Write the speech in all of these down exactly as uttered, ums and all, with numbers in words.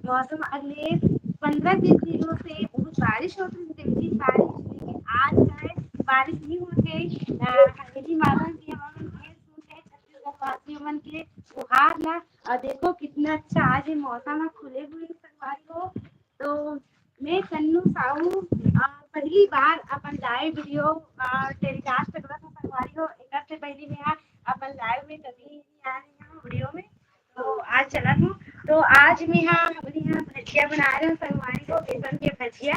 मौसम अगले पंद्रह बीस दिनों से बहुत बारिश होत रहिस, रिमझिम बारिश, लेकिन आज जो है बारिश नहीं होत हे। अ, हरेली माता के हमन के सुन के छत्तीसगढ़ वासियों मन के गुहार ला। और देखो कितना अच्छा आज ये मौसम है, खुले हुए संगवारी हो। तो मैं कन्नू साहू, अ, पहली बार अपन लाइव वीडियो, अ, टेलीकास्ट करत हूँ संगवारी हो। एकर से पहली मैं हा अपन लाइव में कभी नहीं आ रही हूँ वीडियो में। तो आज चलत हूँ। तो आज मैं हा हमरी यहाँ भजिया बना रहे हूँ संगवारी हो, बेसन के भजिया।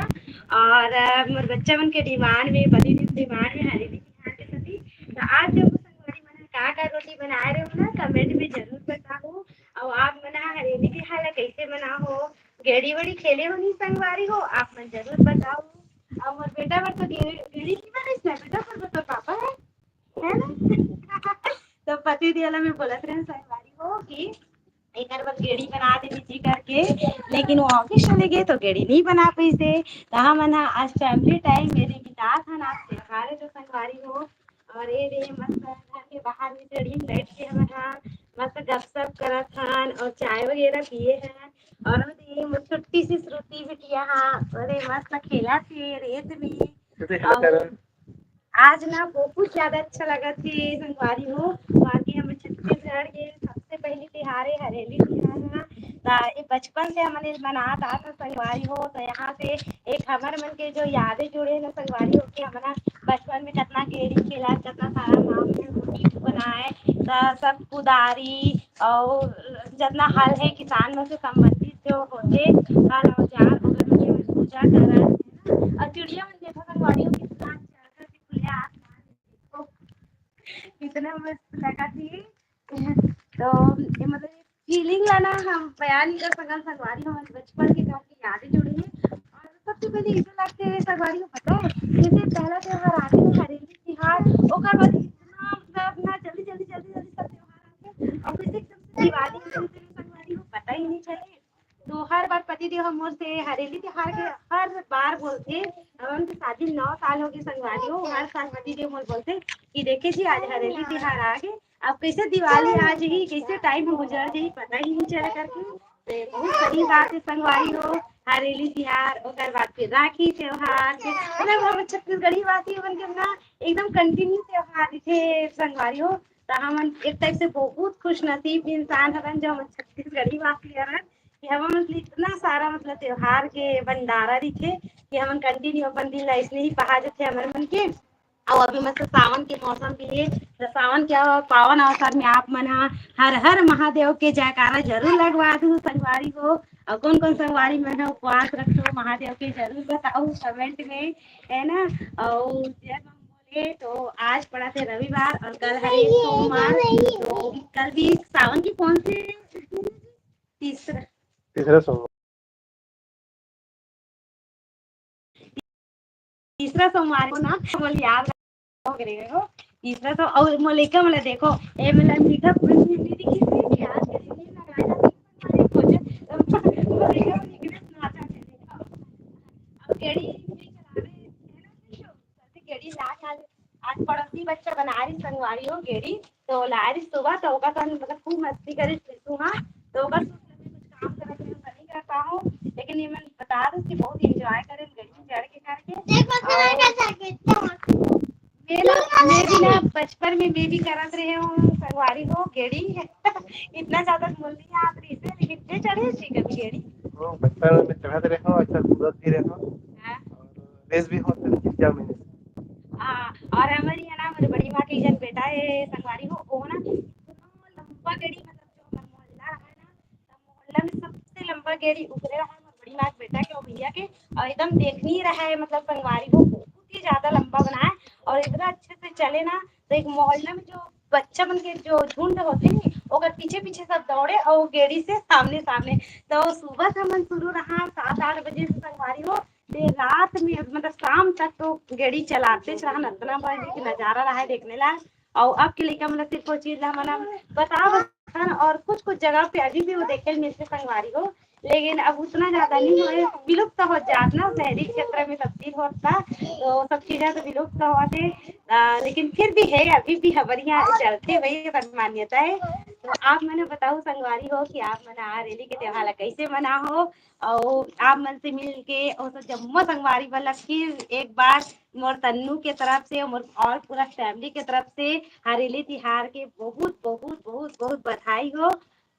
और, अ, मोर बच्चा मन के डिमांड में, पति देव डिमांड में हरेली तिहार के सती। तो आज जब संगवारी मन का का रोटी बनाए रहे हो ना, कमेंट में जरूर बताओ। और आप मन हा हरेली तिहार ला कैसे मनाओ? गेड़ी वेड़ी खेले हो नहीं संगवारी हो, आप मन जरूर बताओ। और मोर बेटा बर तो गे-, गेड़ी नहीं बनिस ना बेटा, पर तो पापा है, है ना? तो पति देव ला मैं बोलत रहे संगवारी हो कि एकर बर गेड़ी बना दे दीदी करके, लेकिन वो ऑफिस चले गए तो गेड़ी नहीं बना पाइस हे। तो हमन हा आज फैमिली टाइम मेरे बितात हन, आज त्योहार है जो संगवारी हो। और ये दे मस्त घर के बाहर में सीढ़ी में बैठ के हमन हा मस्त गपशप करत हन और चाय वगैरह पिए हन। और वो दे मोर छोटी सी श्रुति बिटिया हा, अरे मस्त खेलत हे रेत में। अरे, और आज ना बहुत ज्यादा अच्छा लगत हे संगवारी हो, काबर कि हमर छत्तीसगढ़ के सबसे पहली तिहार हे हरेली तिहार हा। त ये बचपन से हमन ये मनात आत हन संगवारी हो, त यहाँ से एक हमर मन के जो यादें जुड़े हे ना संगवारी हो, कि हमन ह बचपन में कतना गेड़ी खेलत, कतना सारा माँ मन रोटी बनाए, त सब कुदारी और जतना हल हे किसान मन से संबंधित जो होथे, हल औजार ओकर मन के पूजा करत हे ना। और चिड़िया मन देखो संगवारी हो कितना अच्छा लगत हे, खुले आसमान में देखो, कितना मस्त लगत हे। तो ये मतलब फीलिंग ला ना हम बयान नहीं कर सकन संगवारी, हमन बचपन के काफी यादें जुड़े हे। और सबसे पहले इसे लगते हे संगवारी को पता है, जैसे पहला त्योहार आते है हरेली तिहार, ओकर बाद इतना मतलब ना जल्दी जल्दी जल्दी जल्दी सब त्योहार आते हैं और फिर एकदम से दिवाली आते है संगवारी को पता ही नहीं चले। तो हर बार पति देव ह मोर से हरेली तिहार के हर बार बोलथे, हमन के शादी नौ साल हो गए संगवारी हो, हर साल पति देव मोर बोलथे कि देखे जी आज हरेली तिहार आ गे, अब कैसे दिवाली आ जाही, कैसे टाइम गुजर जाही, पता ही नहीं चले करके। तो बहुत सही बात है संगवारी हो, हरेली तिहार, ओकर बाद फिर राखी त्योहार, फिर मतलब हम छत्तीसगढ़ी वासी बन के ना एकदम कंटिन्यू त्योहार रहिथे संगवारी हो। तो हमन एक टाइप से बहुत खुशनसीब इंसान हरन जो हमन छत्तीसगढ़ी वासी हरन कि हमन मतलब इतना सारा मतलब त्योहार के भंडारा रहिथे कि हमन कंटिन्यू अपन दिन ला ऐसने ही पहा जथे हमर मन के। अउ अभी मतलब सावन के मौसम भी हे, तो सावन के पावन अवसर में आप मन हा हर हर महादेव के जयकारा जरूर लगवा दू संगवारी हो। और कौन कौन संगवारी मन हा उपवास रखो महादेव के जरूर बताओ कमेंट में, है ना। और जय मां बोले तो आज पड़ा थे रविवार और कल हरे सोमवार, तो कल भी सावन की कौन सी तीसरा तीसरा सोमवार। तीसरा सोमवार को ना, बोल याद हो गए हो। तीसरा तो, और मोर लइका मन ला देखो, ए मन ला मीठा फूल भी नहीं दिखी थी, प्याज के लिए लगाया था, हमारे खोजे, तो मोर लइका मन इंग्लिश नाचा थे, देखो। अब गेड़ी भी चला रहे हैं ना, कैसे गेड़ी ला खा ले। आज पड़ोसी बच्चा बना रही संगवारी हो गेड़ी, तो ला रही सुबह, तो ओकर संग मतलब खूब मस्ती करे थे तू, हाँ, तो ओकर संग मैं कुछ काम करत रहे, मैं नहीं कर पाऊँ, लेकिन ये मन बता दो कि बहुत एंजॉय करे गेड़ी में चढ़ के करके। देखो, और मैं ना, मैं भी ना बचपन में मैं भी करत रहे हूँ संगवारी हो गेड़ी। इतना ज्यादा बोल नहीं याद रही से, लेकिन जे चढ़े थी कभी गेड़ी। वो बचपन में चढ़त रहे हूँ, अच्छा कूदत भी रहे हूँ। हाँ। और रेस भी होत रहे, जीत जाओ मैंने। हाँ, और हमारी है ना, हमारी बड़ी माँ के एक जन बेटा है संगवारी हो, वो ना इतना लंबा गेड़ी, मतलब जो हमारा मोहल्ला है ना, तो मोहल्ला में सबसे लंबा गेड़ी उतरे रहा है हमारी बड़ी माँ के बेटा के और भैया के, और एकदम देखनी रहा है, मतलब संगवारी हो बहुत ही ज्यादा लंबा बनाए और इतना अच्छे से चले ना, तो एक मोहल्ला में जो बच्चा मन के जो झुंड होते हैं, ओकर पीछे पीछे सब दौड़े और गेड़ी से सामने सामने। तो सुबह से मन शुरू रहा सात आठ बजे से संगवारी हो, देर रात में मतलब शाम तक तो गेड़ी चलाते चलान, इतना बड़े के नजारा रहा है देखने ला। और अब के लइका मन ला सिर्फ वो चीज ला हमन बता बसन और कुछ कुछ जगह पे अभी भी वो देखे मिलते संगवारी हो, लेकिन अब उतना ज्यादा नहीं हुए, विलुप्त हो जात ना, शहरी क्षेत्र में सब चीज होता, तो सब चीजें तो विलुप्त होते। आ, लेकिन फिर भी है, अभी भी हमारे यहाँ चलते वही अपन मान्यता है। तो तो आप मन बताओ संगवारी हो कि आप मन हरेली के त्योहार ला कैसे मना हो, और आप मन से मिल के और सब जम्मो संगवारी वाला फिर एक बार मोर तन्नू के तरफ से और, और पूरा फैमिली के तरफ से हरेली तिहार के बहुत बहुत बहुत बहुत बधाई हो।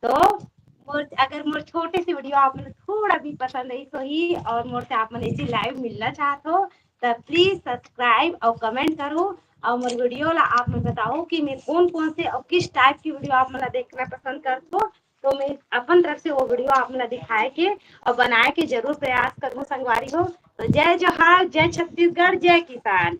तो मोर अगर मोर छोटे से वीडियो आप मन थोड़ा भी पसंद आई होही और मोर से आप मन ऐसे लाइव मिलना चाहत हो, तो प्लीज सब्सक्राइब और कमेंट करो। और मोर वीडियो ला आप मन बताओ कि मैं कौन कौन से और किस टाइप की वीडियो आप मन ला देखना पसंद करत हो, तो मैं अपन तरफ से वो वीडियो आप मन ला दिखाए के और बनाए के जरूर प्रयास करूँ संगवारी हो। तो जय जोहार, जय छत्तीसगढ़, जय किसान।